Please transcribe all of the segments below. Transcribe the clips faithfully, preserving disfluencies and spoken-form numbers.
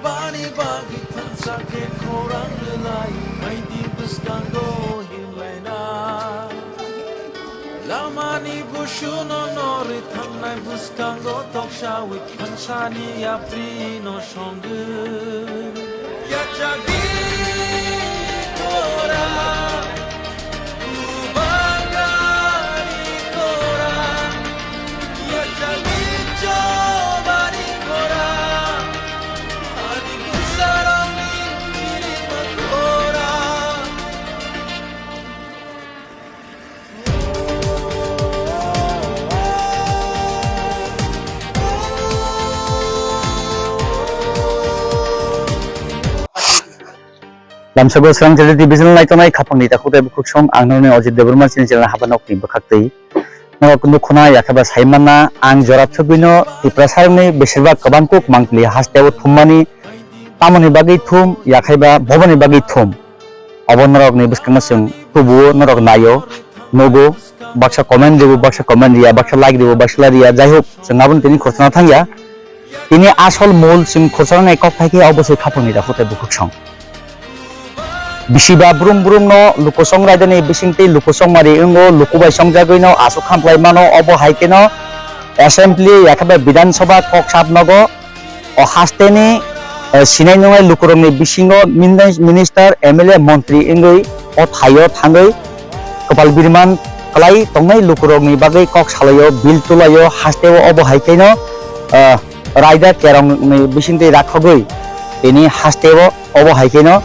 Bani bagwi thansa khe khorang rwlai, maidi bwskango hinlaina. Lamani busuno norwi thangnai bwskango toksawi thansani yaprino songwi. Yachagwi kora, kubangani kora, yachagwi chobani kora, ani bwsarokni birima kora. Lamsabo Srang Channel T V channel naitongnai khapangni takhuk tei bukhuk song, ang nini Ajit Debbarma chini channel haba nokni bwkhaktwi. Norok nukhuna yakheba saimanna, ang jora thwgwino Tiprasarokni besirbak kwbang kuk mangpili hasteo thummani, tamoni bagwi thum, yakheba boboni bagwi thum. Obo norokni bwskango chwng tubuo, norok naio, nugo, baksa comment ribo, baksa comment riya, baksa like ribo, baksa like riya, jai hok, chwng aboni tini khorchana thangya. Tini asol mol chwng khorchanani kokthai khe obo se khapangni takhuk tei bukhuk song. Bisiba brum brum no lukusong raidani bisingtwi lukusong mari wngo, luku bai songjagwi no aswk khamplai mano, obo hai kheno assembly yakheba Bidhan Sabha kok sap nogo. O hasteni, eh, sinai nungnai lukurokni bisingo min-, minister, M L A, montri wngwi o thaio thangwi kwpal biriman kwlai tongnai lukurokni bagwi kok salaio, bill tulaio, hasteo obo hai kheno, eh, raida kerongni bisingtwi rakhogwi tini hasteo obo hai kheno,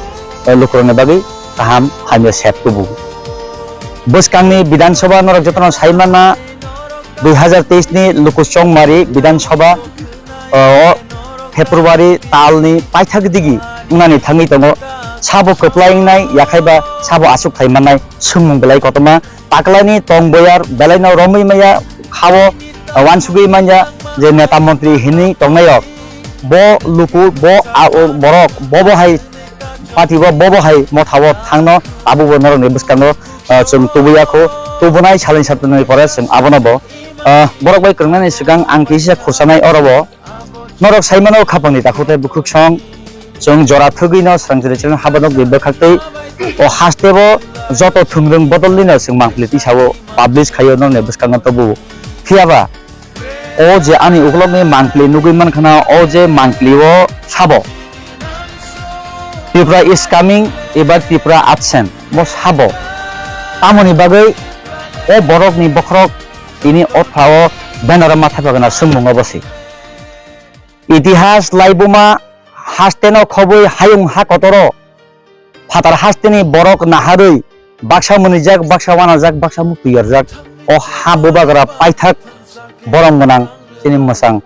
eh, lukurokni bagwi kaham hamya sep tubu. Bwskangni Bidhan Sabha norok jotono sai manna, dui hazar teis ni lukusong mari Bidhan Sabha, o February talni paithak digi wngnani thangwi tongo. Sabo kwplai wngnai, yakhaiba sabo aswk khai mannai swngmung belai kotorma. Taklaini tong boyar belaino romwi maya khao, wansugwi manya je neta montri hinwi tongnairok. Bo luku, bo a-, o borok, bobo hai party o, bobo hai motha o thangno tabukbo norokni bwskango, ah, chwng tubuya kho. Tubunai salni satnwi pore chwng abono bo, ah, borok bai kwrwngnani swkang ang kisa khursanai oro bo. Norok sai mano, khapangni takhuk tei bukhuk song, chwng jora thwgwino Srangchari channel haba nokni bwkhaktwi o hasteo joto thwngrwng bodolnino chwng mangpili tisao publish khaio nokni bwskango tubu. Phiyaba o je ani ukulokni mangpili nugwi mankhana, o je mangpili o sabo Tripura is coming, ebar Tripura absent, bo sabo. Tamoni bagwi o borokni bokhorok tini o thao banner o ma thaiphagana swngmung obo se. Itihas laibuma hasteno khobwi hayung ha kotoro phatar hasteni borok naharwi baksa mwnwijak, baksa wanajak, baksa muktwi yarjak. O ha bubagra paithak borom gwnang chini mwsang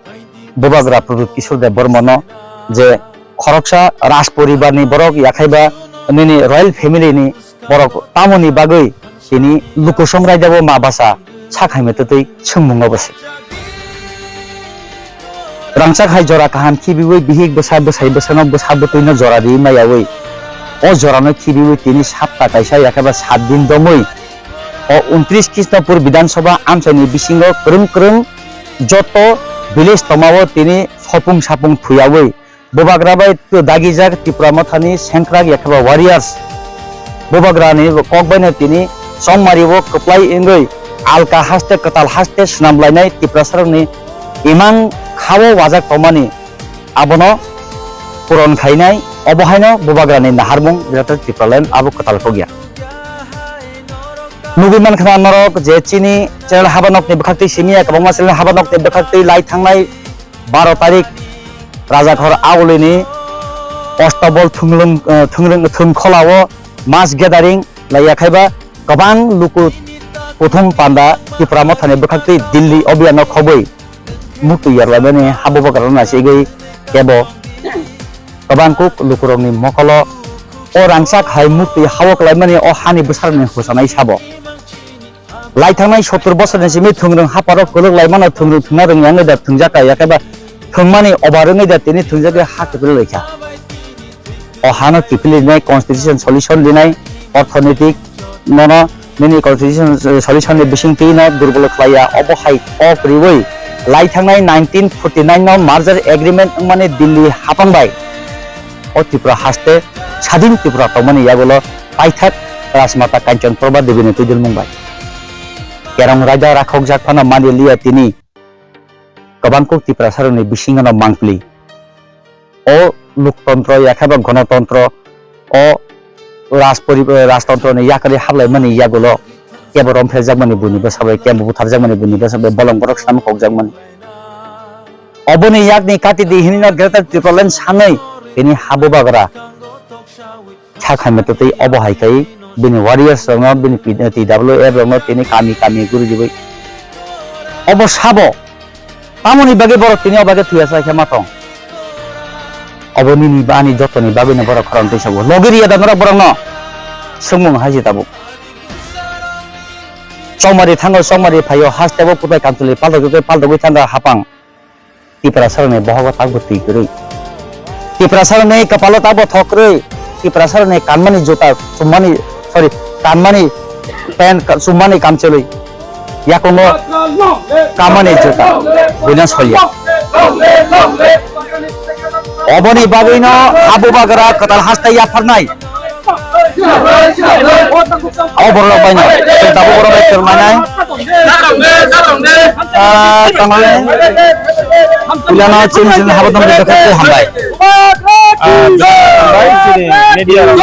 bubagra Pradyut Kishore Debbarmano je khoroksa raj poribarni borok, yakhaiba nini royal family ni borok tamoni bagwi tini lukusong raidabo ma basa sak hai metwtwi swngmung obo se. Rangchak hai jora kaham khibiwi bihik bwsa bwsai bwsano bwsa bwtwino jora riwi maiyawi o jorano khibiwi tini sapta kaisa yakheba sat din dongwi o untris Krishnapur Bidhan Sabha amchaini bisingo kwrwng kwrwng joto village tomao tini sopung sapung thuyawi Bubagra bai dagijak Tipra Mothani sengkrak yakheba warriors. Bubagrani kok baino tini chongmari o kwplai wngwi alka haste kwtal haste swnam lainai Tiprasarokni imang khao wajak tongmani abono puron khainai, obo haino Bubagrani naharmung Greater Tipraland abo kwtal kok ya. Nugwi mankha norok je chini channel haba nokni bwkhaktwi simi ya, kwbangma channel haba nokni bwkhaktwi lai thangnai baro tarik Rajakhor Aulini Ostobol thunglung, eh, thungrung, thungkholao mass gathering laiya khaiba kwbang luku kuthum panda Tipra Mothani bwkhaktwi Delhi obiyano khobwi muktwi yarlaimani habo bwkha rwna sigwi kebo kwbang kuk lukurokni mokolo o rangchak hai muktwi hao kwlaimani o hani bwsarokni husanai sabo. Lai thangnai sottur bosorni simi thungrung hapharo kwlwk laimano thungrung thwngna rwngya wngwi da thwngjak kha, yakhe ba thwngmani obar wngwi da tini thwngjagwi ha kiphilwi rwkha. O hano kiphilinai constitution solution dinai, orthonetik nono nini constitution solution ni bisingtwi no durbol khlaiya, obo hai kok riwi lai thangnai nineteen forty nine no merger agreement wngmani Delhi haphang bai o Tripura haste sadin Tripura tongmani yagulo paithak Rajmata Kanchan Prabha Devi ni twijlmung bai. Kerong raida rakhokjak phano mani liya tini kwbang kuk Tiprasarokni bisingono mangpli. O loktontro yakhe ba gonotontro, o rajpori-, rajtontroni yakarwi hablaimani yagulo kebo romphrejakmani buini bwsa bai, kebo butharjakmani buini bwsa bai, bolong borok sam kokjakmani. Oboni yakni kati di hinino Greater Tipraland sanwi tini ha bubagra kha khaimani tei obo hai khai bini warriors rokno, bini P-, T W F rokno tini kami kami guri dibai. Obo sabo tamoni bagwi borok tini o bagwi thwiya chai khe ma tong? Obo nini ba ani jotoni bagwino borok khorang twi sabo. Logi riya da norok borokno? Swngmung hai se tabuk. Chongmari thango, chongmari phaio, hasteo putai kamchwlwi paltogwi paltogwi thangkha hapang. Tiprasarokni bohogo takbo twi kwrwi. Tiprasarokni kwpalo takbo thok kwrwi. Tiprasarokni kanmani juta chummani, sorry, kanmani pant ka-, chummani kamchwlwi. Yakungo kamani juta buino solya. Oboni bagwino ha bubagra kwtal haste yapharnai. O borok rok bai no, tabuk borok bai kwrwng manai. Ah, tangmani. Puilano chini chini habo tong bai khe hambai. Ah, hambai chini media rok.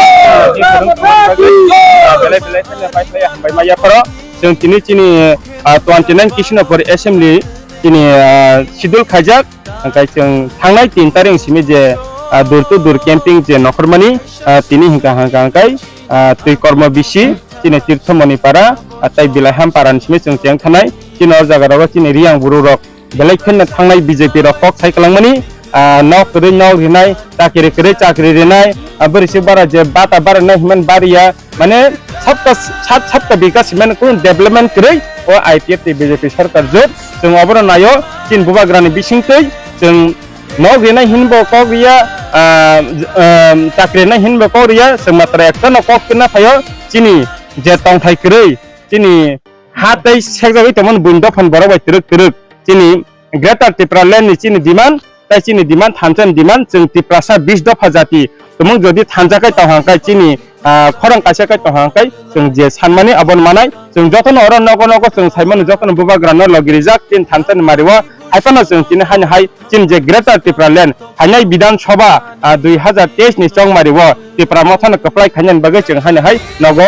Ah, belai belai kheno pai khlai hambai ma yapharo. Chwng tini chini, ah, twenty nine Kishnapur Assembly chini, ah, schedule khaijak. Hwnkhe chwng thangnai tin tarik simi je, ah, door to door camping je nokhormani, ah, tini hwnkha hwnkha hwnkhe, ah, twi kormo bisi chini Tirthomoni para, ah, tei Bilaiham para ni simi chwng cheng thanai. Chini o jaga rogo chini Riyang buru rok belai kheno thangnai B J P rok kok sai kwlangmani, ah, nok kwrwi nok rinai, chakri kwrwi chakri rinai, ah, bwrwi se bara je bata bara nai himani bariya, mane sabka sat sabka bikas himani kunu development kwrwi o I P F tei B J P sarkar jot. Chwng obono naio, chini bubagrani bisingtwi chwng nok rinai hinbo kok riya, ah, ah, chakri rinai hinbo kok riya, chwng matra ekta no kok kwna phaio, chini je tongthai kwrwi, chini ha tei sekjagwi tongmani buini dophani borok bai twrwk twrwk chini Greater Tipraland ni chini demand, tei chini demand thansa ni demand, chwng Tiprasa bis dopha jati tumung jodi thansa khai tong hang khai chini, ah, khorang kaisa khai tong hang khai chwng je sanmani abono manai. Chwng jotono oro nogo nogo chwng saimano jotono bubagrano logi rijak chini thansa ni mario. Hai phano chwng tini haino hai chini je Greater Tipraland hainai Bidhan Sabha, ah, dui hazar teis ni chongmari o Tipra Motha no kwplai khainani bagwi chwng haino hai nogo,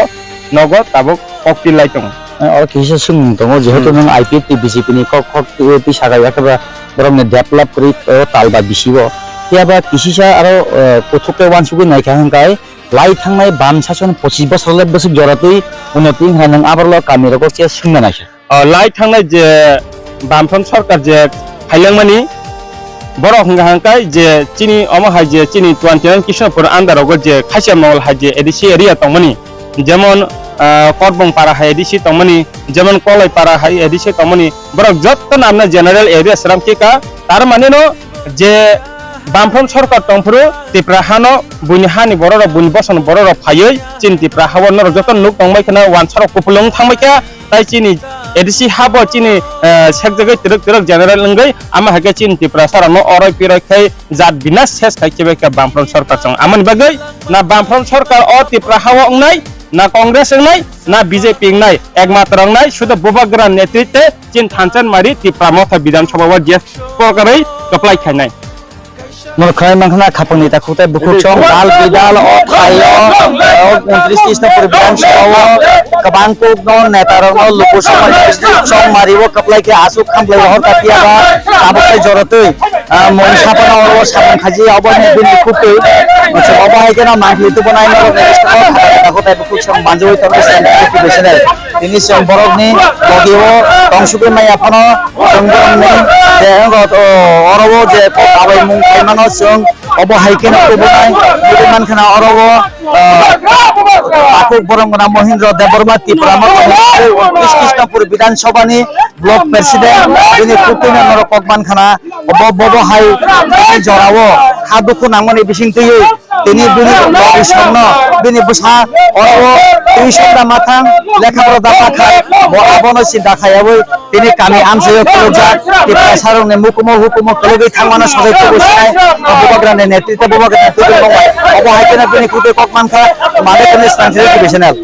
nogo tabuk kok tilai tongo. Eh, oro kisa swngmung tongo, jehetu Hmm. nwng I P F tei B J P ni kok, kok twi, twi saga ya khe ba borok ni develop kwrwi, o tal ba bisi o. Phiya ba kisisa aro, eh, kuthuk khe uansugwi nai kha hwnkhe lai thangnai bam sason pochis bosor le bwswk jora twi unnoti wngkha, nwng aborok kami rogo khe swngna nai kha. O, lai thangnai je Bamfront sarkar je phailangmani, borok hwnkha hwnkhe je chini omo hai je chini twenty nine Kishnapur under rogo je Khasia Mongol hai je A D C area tongmani, jemon, ah, Korbong para hai A D C tongmani, jemon Kolai para hai A D C tongmani, borok jotto namna general area sram kika, tar mane no je Bamfront sarkar tongphuru Tipra hano buini hani bororok, buini bosongni bororok phaiwi chini Tipra hao norok joto nuk tongbai kheno wansarok kupulung thangbai kha. Tai chini A D C habo chini, eh, sekjagwi twrwk twrwk general wngwi, ama hai khe chini Tiprasa rokno oroi piroi khai jat binas ses khai kibai kha Bamfront sarkar chwng. Amoni bagwi na Bamfront sarkar o Tipra hao wngnai, na Congress wngnai, na B J P wngnai, ekmatro wngnai sudo Bubagra netritwe chini Thanchar Mari Tipra Motha Bidhan Sabha o je prokarwi kwplai khainai. Norok khlai mankha na khapangni takhuk tai bukhuk chong dal bidal o thaio, o untris Krishnapur Bidhan Sabha o kwbang kok no neta rok no luku somari, somari o kwplai khe aswk khamlai hor kapya ba tabuk tai jorotwi, ah, mung sapano oro samung khaji obo ni bini khuk twi. Obo hai khe no mankhi tubu nai norok ni bisingo khapangni takhuk tai bukhuk chong manjui tongo sendiri. Tini chwng borokni logi o tongsugwi maya phano chwng borokni je wngkha, o, oro o je kok abai mung khaimano chwng obo hai kheno kubunai nugwi mankha na oro o, o, Takhuk Boromgana Mohindra Debbarma Tipra Motha ni Krishnapur Bidhan Sabha ni Block President, bini kutui no norok kok man khana, bo, bo, bo hai jorao ha dukhu nangmani bising twiwi tini bini logisongno, bini bwsa oro tuition da mathang, lekha pora da mathang, bo abono sinda khaiyawi tini kami amchaio khulukjak, Tiprasarokni mukumu hukumu khulugwi thangmano sajai tubu sinai, Bubagrani netritwo Bubagrani tubu mongbai, obo hai kheno bini kutui kok mankha, mane kheno Srangsri T V channel.